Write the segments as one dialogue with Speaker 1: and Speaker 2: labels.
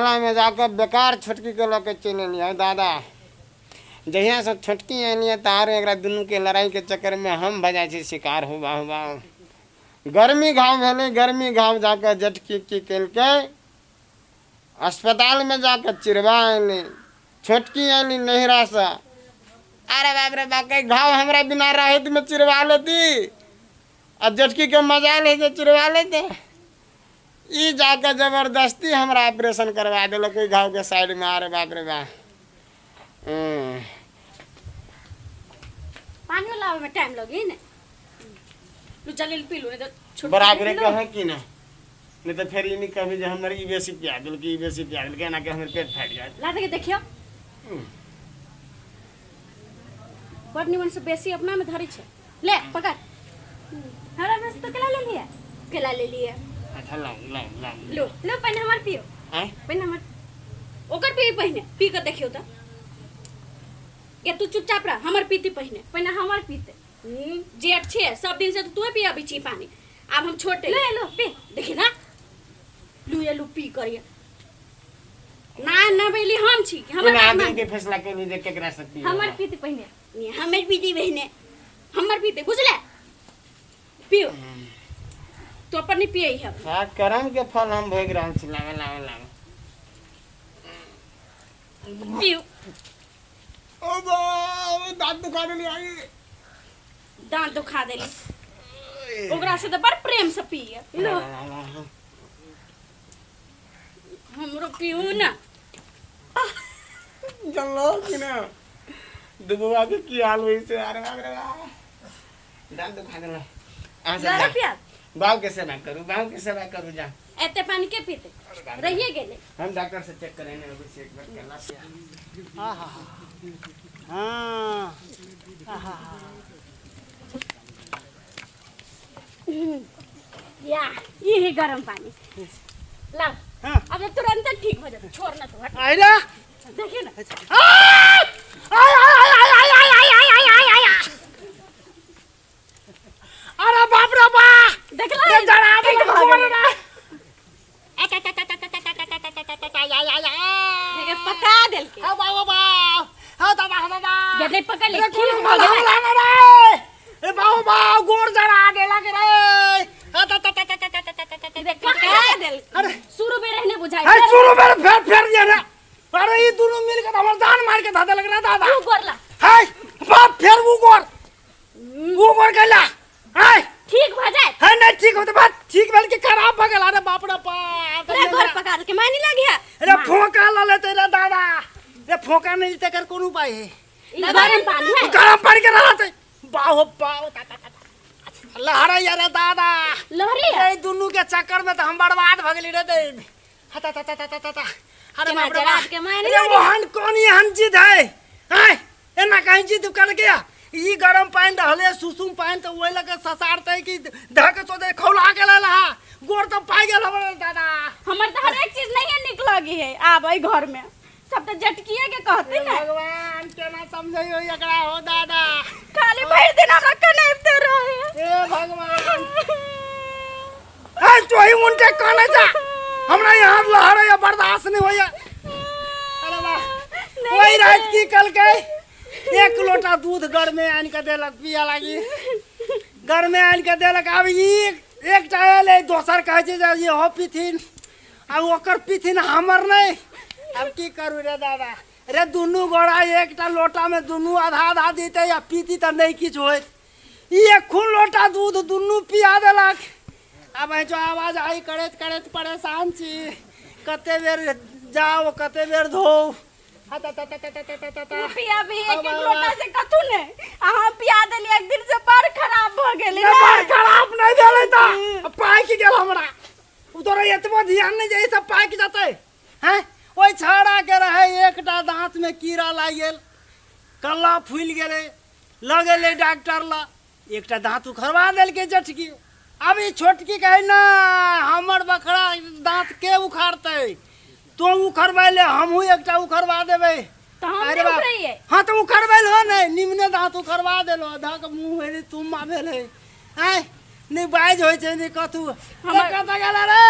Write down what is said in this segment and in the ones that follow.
Speaker 1: झगड़ामे जाकऽ बेकार छोटकीके लऽ कऽ चलि एलियै दादा। जहियासँ छोटकी एलियै तऽ आरो एकरा दुनूके लड़ाइके चक्करमे हम भऽ जाइ छी शिकार। हुबा हुबा गर्मी घाव भेलै, गर्मी घाव जाकऽ जेठकी की केलकै, अस्पतालमे जाकऽ चिरबा अयलै। छोटकी अयली नैहरासँ, अरे बाप रे बाप, कहीं घाव हमरा बिना रहैतमे चिरवा लेती आ जेठकीके मजा लै जे चिरवा लेते। ई जाकऽ जबरदस्ती हमरा ऑपरेशन करवा देलक ओहि घावके साइडमे। अरे बाप रे बाप।
Speaker 2: पानियो लावे में टाइम लगी ने, लू जल्दी पी लू, नहीं तो छोट
Speaker 1: बराबरे कहे कि ना, नहीं तो फेर ई नहीं कहबी जे हमर ई बेसी पिया देलक, ई बेसी पिया देलक, एना के हमर पेट फाटि जायत।
Speaker 2: ला दे के देखियो, बड़ निमन से बेसी अपना में धरी छे। ले पकड़, हमरा में से तो केला ले लिया, केला ले लिया।
Speaker 1: अच्छा लाओ लाओ लाओ।
Speaker 2: लो लो, पहिने हमर पियो।
Speaker 1: आय?
Speaker 2: पहिने हमर, ओकर पी पहिने, पी के देखियो त। ये तू चुपचाप रह, हमर पीती पहिने, पहिने हमर पीते। जेठ छे, सब दिन से तो तू पियाबी छी पानी, आब हम छोटे। ले लो पी, देखी ना, लू ये लू पी करिए ना ना बेली हम छी हमर
Speaker 1: कोन
Speaker 2: बात
Speaker 1: आदमी
Speaker 2: मान।
Speaker 1: के फैसला केली जे केकरा से पी?
Speaker 2: हमर पीते पहिने। ने हमर पीती पहिने, हमर पीते, बुझले? पियो तो अपन नहीं पिए है।
Speaker 1: हाँ, करम के फल हम भोग रहल छी। लावे लावे लावे।
Speaker 2: पियो।
Speaker 1: ओ बा, दांत दुखा देली आई।
Speaker 2: दांत दुखा देली, ओकरा से तो बड़ प्रेम से पिए। लो हमरो पियो ना।
Speaker 1: जानलो कि ना दुबुआ के की हाल होइ छै? अरे बाप रे बाप, दांत दुखा देला। अहाँ सब
Speaker 2: जरा
Speaker 1: जाउ।
Speaker 2: पिया।
Speaker 1: बाबू के सेवा करू, बाबू के सेवा करू, जा।
Speaker 2: एते पानी के पीते रहिए गेले।
Speaker 1: हम डॉक्टर से चेक करेने अबै छी एक बेर केला से।
Speaker 3: हाँ।
Speaker 2: या ये है गरम पानी, ला।
Speaker 3: हाँ।
Speaker 2: अब तो तुरंत ठीक हो जाए, छोड़ ना तू, हट।
Speaker 3: आइ रे।
Speaker 2: देखिए ना।
Speaker 3: आय आय आय आय आय आय आय आय आय आय आय। अरे बाप रे बा,
Speaker 2: देख ला
Speaker 3: रे जरा
Speaker 2: ठीक
Speaker 3: देलक
Speaker 2: भऽ
Speaker 3: गोर
Speaker 2: गेलै।
Speaker 3: रे। आय आय आय आय।
Speaker 2: देखे, पका देलके।
Speaker 3: हा बा बा हा दादा हा दादा।
Speaker 2: जल्दी पकड़ ले,
Speaker 3: रे
Speaker 2: ठीक
Speaker 3: कोनो
Speaker 2: भऽ गेलै।
Speaker 3: मलहम लगा रे। रे बाबू बा गोर जरा देलक रे। हा ता ता ता ता ता ता ता ता ता।
Speaker 2: देख, पका देलके।
Speaker 3: अरे।
Speaker 2: शुरू में रहने बुझाइ।
Speaker 3: है शुरू बेर फेर फेर जे रे। अरे ई दुनू मिल के त हमर जान मार के धऽ देलक रे दादा।
Speaker 2: तू गोरला।
Speaker 3: है बाप, फेर ऊ गोर ऊ गोर कैला है।
Speaker 2: ठीक भऽ जाए।
Speaker 3: है नहीं ठीक होते बात, ठीक भेल कि खराब भऽ गेल? अरे बाप रे बाप।
Speaker 2: रे गोर पका देलके, मानी लगी है।
Speaker 3: अरे फोका ल लेते रे दादा, रे फोका नहीं लेते कर कोन उपाय है?
Speaker 2: ई गरम पानी है।
Speaker 3: गरम पानी के रहते बाहो बाहो ता ता ता ता। लहरा यार दादा।
Speaker 2: लहरी है।
Speaker 3: ए दुनू के चक्कर में तो हम बर्बाद भ गेली रे देव। हा ता ता ता ता ता ता। अरे
Speaker 2: केना
Speaker 3: बाप रे
Speaker 2: जरा
Speaker 3: बाप।
Speaker 2: के मायने
Speaker 3: अरे
Speaker 2: लागे।
Speaker 3: ओहन कोन एहन जिद है? हैं एना कहीं जिद कर गया? ई गरम पानि रहले सुसुम पानि तऽ ओहि लऽ के ससारतै कि धऽ के सोचै खौला गेल लहा गोर तऽ पाइ गेल हमर दादा।
Speaker 2: हमर तो हर एक चीज नहीं है निक लगी है। आब एहि घर में सब तो जटकिए के कहते ना।
Speaker 3: भगवान, केना समझैयो एकरा हो दादा?
Speaker 2: खाली भरि दिन हमरा कनैते रहे।
Speaker 3: हे भगवान, ए तोही उनके काने जा, हमरा यहाँ लहर या बर्दाश्त नहीं होइया। अरे वाह, ओहि रात की कलकै, एक लोटा दूध घर में आनि के देलक पिया लागी, घर में आनि के देलक। आब ई एकटा एलै, दोसर कहै छै जे इहो पीथिन, आ ओकर पीथिन हमर नहि। आब की करू रे दादा? रे दुनू गोरा एकटा लोटा में दुनू आधा आधा दीते या पीती तऽ नहि किछु होइत। ई एखुन लोटा दूध दुनू पिया देलक। आब जो आवाज आई करैत करैत परेशान छी, कते बेर जाओ कते बेर धो।
Speaker 2: तू पिया भी एक एक लोटा से कथू ने, आ हम पिया देली एक दिन से बड़ खराब भ गेलै।
Speaker 3: ने बड़ खराब नहीं भेलै तऽ पाकि गेल हमरा। उ तोरा एतबो ध्यान नहीं जे ई सब पाकि जेतै हैं? ओहि छाड़ा के रहे एकटा दांत में कीड़ा लागि गेल, कल्ला फूलि गेलै, लऽ गेलै डॉक्टर लग, एकटा दांत उखड़वा देलकै जेठकी। आब ई छोटकी कहै ना हमर बकरा दांत के उखाड़तै, तो उखड़बै ले, हमहूँ एकटा उखड़वा देबै।
Speaker 2: तऽ हम
Speaker 3: अरे
Speaker 2: नहि
Speaker 3: बाप।
Speaker 2: उखड़ैयै।
Speaker 3: हाँ तऽ उखड़बै हो नहि, निम्ने दांत उखड़वा देलो, धक मुँह भेलै तुम्मा भेलै। आँय नहि बाजि होइ छै नहि कथू। कतऽ गेल रे?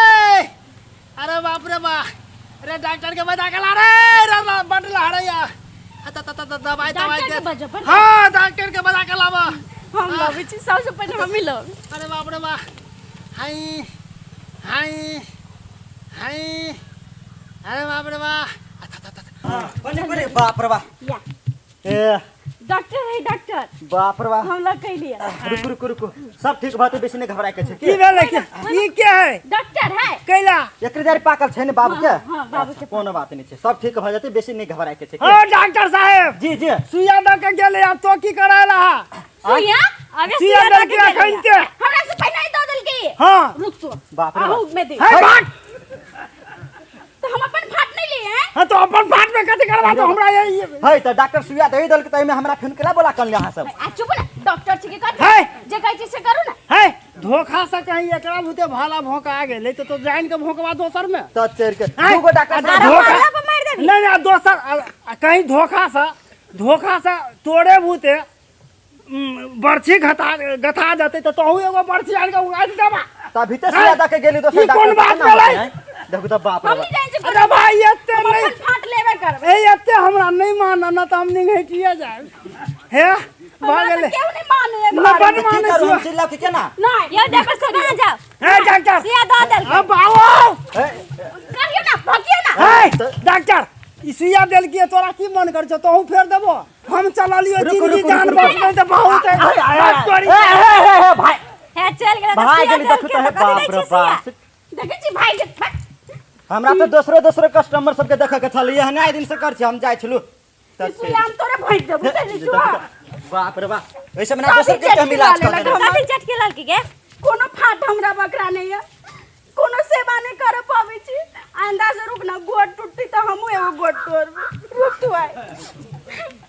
Speaker 3: अरे बाप रे बा, अरे डॉक्टर के बजा के ला रे रे रे, बड लहरैया त त त त दवाई
Speaker 2: डॉक्टर
Speaker 3: तवाई
Speaker 2: के
Speaker 3: दे
Speaker 2: बजा पर
Speaker 3: हाँ डॉक्टर के बजा के लावा
Speaker 2: हम लबै छी सबसे पहिले हम मिलब
Speaker 3: अरे बाप रे बा हाय हाय हाय अरे बाप रे बा
Speaker 4: अरे बाप रे बा
Speaker 2: या
Speaker 4: ए
Speaker 2: डॉक्टर है डॉक्टर
Speaker 4: बाप रे बा
Speaker 2: हम लोग कैलिए
Speaker 4: रुकू रुकू रुकू सब ठीक बात बेसी नहीं घबराए के छै
Speaker 3: की भेलै के ई के है
Speaker 2: डॉक्टर है
Speaker 3: कैला
Speaker 4: एकरे जारी पाकल छै ने बाबू के
Speaker 2: हाँ, हाँ, बाबू के
Speaker 4: अच्छा, कोनो बात नहीं छै सब ठीक भऽ जेतै बेसी नहीं घबराए के छै
Speaker 3: ओ डॉक्टर साहेब
Speaker 4: जी जी
Speaker 3: सुइया दऽ के गेलै आब तो की करायला हा
Speaker 2: सुइया अबे
Speaker 3: सुइया
Speaker 2: सुइया
Speaker 3: देलकै अखन के
Speaker 2: हमरा से पहिले ही दऽ देलकै
Speaker 3: हाँ
Speaker 2: रुक तू
Speaker 4: बाप रे
Speaker 2: आहू
Speaker 4: बाप।
Speaker 2: में दे
Speaker 3: है भाग
Speaker 2: तो हम अपन फाट नहीं लिए हैं
Speaker 3: हाँ तो अपन फाट में कथी करबा तो हमरा ये
Speaker 4: है तऽ डॉक्टर सुइया दे देलकै तऽ एहिमे हमरा फेन केला बोला कल अहाँ सब
Speaker 2: आ चुप ना डॉक्टर छी के कर
Speaker 3: है।
Speaker 2: जे कहै छी से करू ना
Speaker 3: है धोखा से कहीं एकरा भूते भाला भोंका आ गेलै तो जान के भोंकबा दोसर में
Speaker 4: तऽ चढ़ के
Speaker 3: हैं?
Speaker 4: दूगो डॉक्टर
Speaker 3: आ
Speaker 4: साहब
Speaker 3: धोखा
Speaker 2: भाला पर मारि देबही।
Speaker 3: नहीं नहीं दोसर कहीं धोखा से तोरे भूते बर्छी घता गथा जेतै तऽ तोहू एगो बर्छी आनि कऽ उगाड़ि देबा
Speaker 4: तभी तऽ सुइया दऽ के गेली दोसर
Speaker 3: ई कोन
Speaker 4: डॉक्टर
Speaker 3: बात
Speaker 4: केना
Speaker 3: भेलै?
Speaker 4: होतै, हैं? देखू तऽ बाप रे
Speaker 2: हम
Speaker 4: बाप।
Speaker 2: नहीं जानै छी
Speaker 3: अरे भाई एते
Speaker 2: हम
Speaker 3: नहीं
Speaker 2: अपन फाट लेबे करबै
Speaker 3: ए एते हमरा नहीं मान न तऽ हम निंघटिए जायब हे भऽ
Speaker 2: हमरा तऽ
Speaker 3: गेलै
Speaker 2: केहू नहीं माने है
Speaker 3: न
Speaker 2: घर
Speaker 3: बड
Speaker 2: में।
Speaker 4: तऽ की
Speaker 3: मानै
Speaker 4: करू हम
Speaker 3: छियौ
Speaker 4: चिल्लाउ कि केना
Speaker 2: नहीं यो डॉक्टर साहब कहाँ जाओ
Speaker 3: हे डॉक्टर
Speaker 2: सुइया दऽ देलकै
Speaker 3: अब आओ
Speaker 4: हे,
Speaker 2: करियो ना भगियो ना
Speaker 3: हे डॉक्टर ई सुइया देलकै तोरा की मन कर छौ तोहू फेर देबो हम चललियो
Speaker 4: रुकू,
Speaker 3: जिंदगी
Speaker 4: रुकू,
Speaker 3: जान
Speaker 4: रुकू,
Speaker 3: बचलै तऽ बहुत है
Speaker 4: आय, आय, आय।
Speaker 3: तोरी
Speaker 4: ए, हे, हे, हे, भाई
Speaker 2: हे चल गेलै तऽ
Speaker 4: भाग
Speaker 2: सुइया
Speaker 4: गेली देखू
Speaker 2: देलकै
Speaker 4: तऽ हे
Speaker 2: तऽ कथी दै
Speaker 4: बाप रे
Speaker 2: छी सुइया
Speaker 4: बाप
Speaker 2: देखै छी भाई के भाग।
Speaker 4: हमरा तऽ दोसरो दोसरो कस्टमर सबके देखऽ के छल एहने आइ दिन से कर छी हम जाइ छलु
Speaker 2: ई सुइया हम तोरे भोंकि देबो बुझै छी
Speaker 4: बाप रे बाप ऐसे मना दोसर के हम इलाज कर देबै
Speaker 2: कथी चटकी लड़की के कोनो फाट हमरा बकरा नहीं है कोनो सेवा नहीं कर पाबै छी आइंदा से रुक ना गोड़ टूटती तो हमहूँ एगो गोड़ तोड़बै रुक तू आइ।